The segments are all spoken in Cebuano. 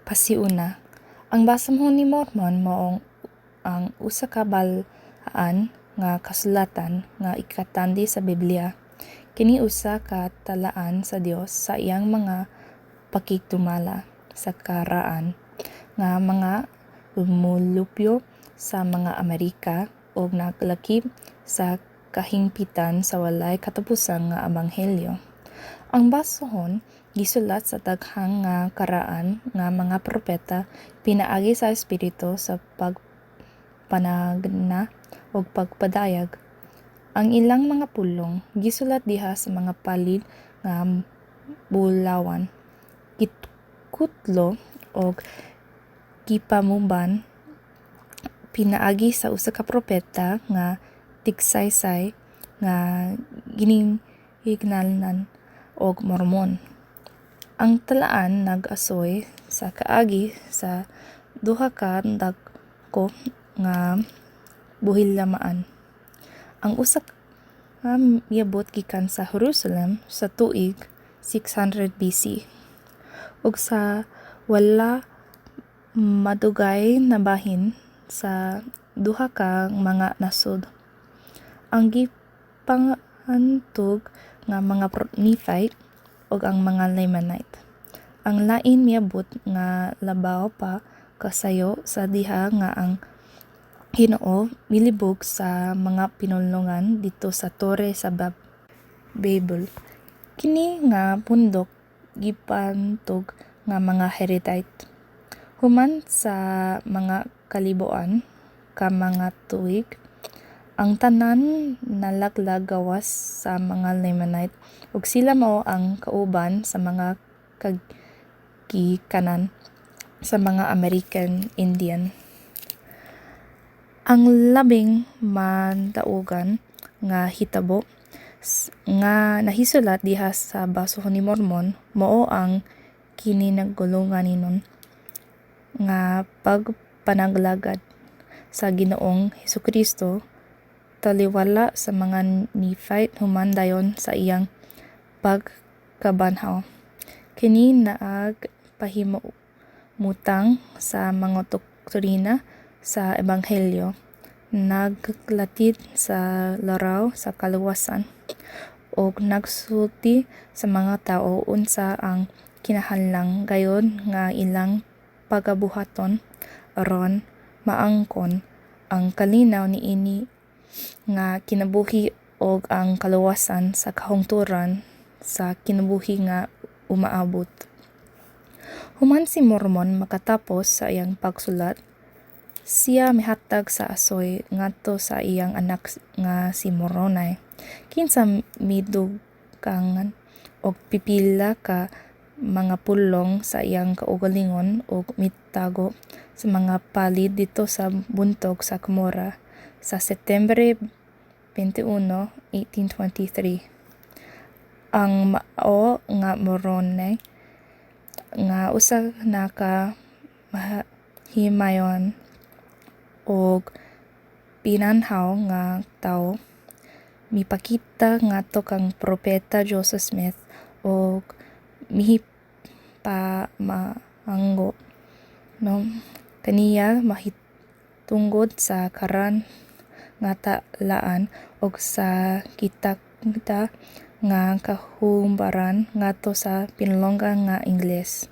Pasiuna. Ang Basahon ni Mormon mao ang usa ka balaan nga kasulatan nga ikatandi sa Biblia. Kini usa ka talaan sa Dios sa iyang mga pakigdumala sa karaan nga mga lumulupyo sa mga Amerika ug naglakip sa kahingpitan sa walay katapusan nga ebanghelyo. Ang basahon gisulat sa daghan nga karaan nga mga propeta pinaagi sa Espiritu sa pagpanagna ug pagpadayag. Ang ilang mga pulong gisulat diha sa mga palid nga bulawan, gikutlo ug gipamuban pinaagi sa usa ka propeta nga tigsaysay nga ginganlan og Mormon. Ang talaan nag-asoy sa kaagi sa duha ka dako nga buhilamaan. Ang usa miabot gikan sa Jerusalem sa tuig 600 BC ug sa wala madugay nabahin sa duha ka mga nasod, ang gipangantog nga mga Nephite ug ang mga Lamanite. Ang lain miabot nga labaw pa kasayo sa diha nga ang Ginoo milibog sa mga pinulongan didto sa Tore sa Babel. Kini nga bundok gipantog nga mga Jaredite. Human sa mga kaliboan ka mga tuig, ang tanan nalaglag gawas sa mga Lamanite ug sila mao ang kauban sa mga kagikanan sa mga American Indian. Ang labing madaugan nga hitabo nga nahisulat diha sa Basahon ni Mormon mao ang kinigolonganon nga pagpanaglagad sa Ginoong Hesukristo taliwala sa mga Nephite human dayon sa iyang pagkabanhaw. Kini nagpahimutang sa mga doktrina sa ebanghelyo, naglatid sa laraw sa kaluwasan, ug nagsulti sa mga tawo unsa ang kinahanglan gayud nga ilang pagabuhaton aron maangkon ang kalinaw niini nga kinabuhi ug ang kaluwasan sa kahangturan sa kinabuhi nga umaabot. Human si Mormon makatapos sa iyang pagsulat, siya mihatag sa asoy ngadto sa iyang anak nga si Moroni, kinsa midugangan og pipila ka mga pulong sa iyang kaugalingon ug mitago sa mga palid didto sa buntog sa Cumorah sa Setyembre 21, 1823. Ang mao nga Moroni, nga usa na ka mahimayon ug pinanhaw nga tawo, mipakita ngadto kang Propeta Joseph Smith ug mihipamanggo kaniya mahitungod sa karan nga talaan ug sa gitakda nga kahubaran ngadto sa pinulongan nga Ingles.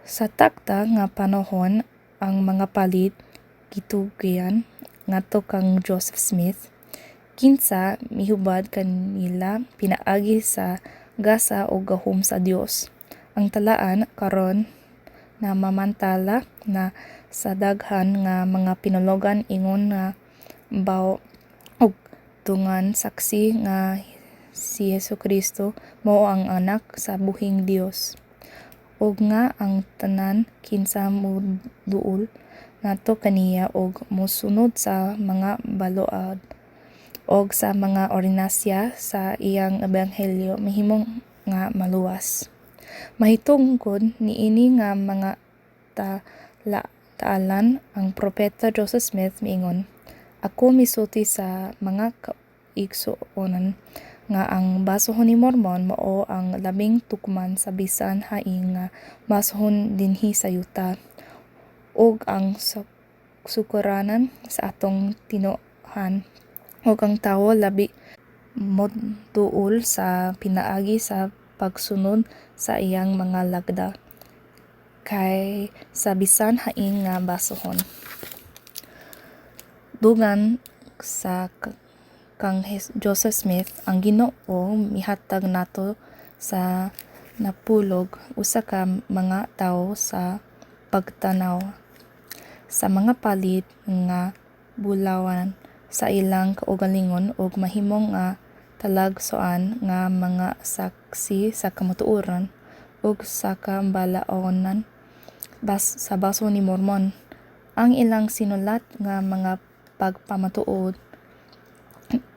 Sa takda nga panahon ang mga palid gitugyan ngadto kang Joseph Smith, kinsa mihubad kanila pinaagi sa gasa ug gahom sa Dios. Ang talaan karon namamantala na sa daghan nga mga pinulongan ingon nga bawo ug dungan saksi nga si Hesukristo mao ang Anak sa buhing Dios ug nga ang tanan kinsa moduol ngadto kaniya ug mosunod sa mga baload ug sa mga ordinansa sa iyang ebanghelyo mahimong nga maluwas. Mahitungod niini nga mga taalan, ang Propeta Joseph Smith miingon, "Ako misulti sa mga kaigsuonan nga ang Basahon ni Mormon mao ang labing tukman sa bisan hain nga basahon dinhi sa yuta, ug ang sukaranan sa atong tinun-an, ug ang tawo labi moduol sa pinaagi sa pagsunod sa iyang mga lagda kaysa bisan hain nga basahon. Dugang sa kang Joseph Smith, ang Ginoo mihatag nato sa napulog usa ka mga tawo sa pagtan-aw sa mga palid nga bulawan sa ilang kaugalingon ug mahimong nga talagsoan nga mga saksi sa kamatuoran ug sa kabalaanon sa Basahon ni Mormon. Ang ilang sinulat nga mga pagpamatuod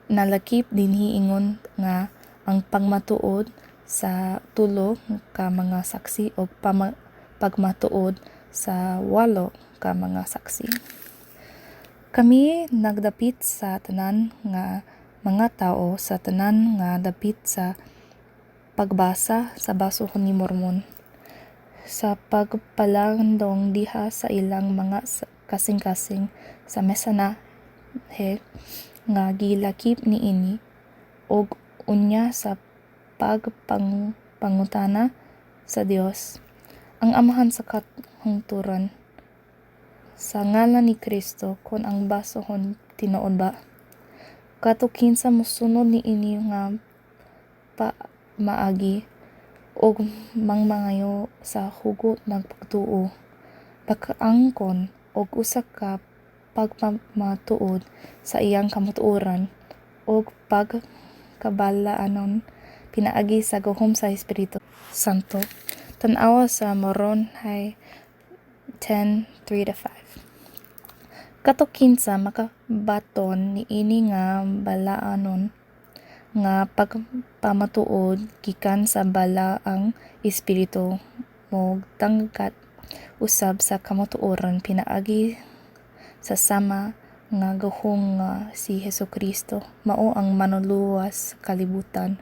nalakip dinhi ingon nga ang pagmatuod sa tulo ka mga saksi ug pagmatuod sa walo ka mga saksi. Kami nagdapit sa tanan nga mga tawo sa tanan nga dapit sa pagbasa sa Basahon ni Mormon, sa pagpalandong diha sa ilang mga kasing-kasing sa mensahe nga gilakip niini, ug unya sa pagpangutana sa Dios, ang Amahan sa kahangturan, sa ngalan ni Kristo, kon ang basahon tinuod ba. Kato kinsa mosunod niini nga pamaagi ug mangmangayo sa hugot nga pagtuo, makaangkon og usa ka pagpamatuod sa iyang kamatuoran ug pagkabalaanon pinaagi sa gahom sa Espiritu Santo. Tan-awa sa Moroni 10:3-5. Kato kinsa makabaton niini nga balaanon nga pagpamatuod gikan sa Balaang Espiritu motanggad usab sa kamatuoran pinaagi sa sama nga gahom nga si Hesukristo mao ang Manluluwas sa kalibutan,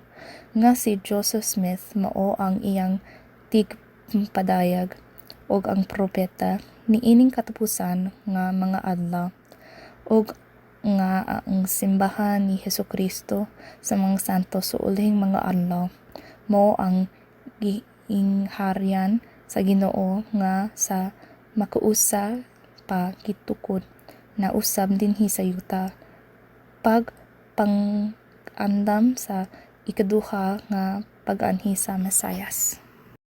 nga si Joseph Smith mao ang iyang tigpadayag ug ang propeta niining katapusan nga mga adlaw, ug nga ang Simbahan ni Hesukristo sa mga Santos sa Ulahing mga Adlaw mao ang gingharian sa Ginoo nga sa makausa pa gitukod na usab dinhi sa yuta, pagpang-andam sa ikaduha nga pag-anhi sa Mesiyas.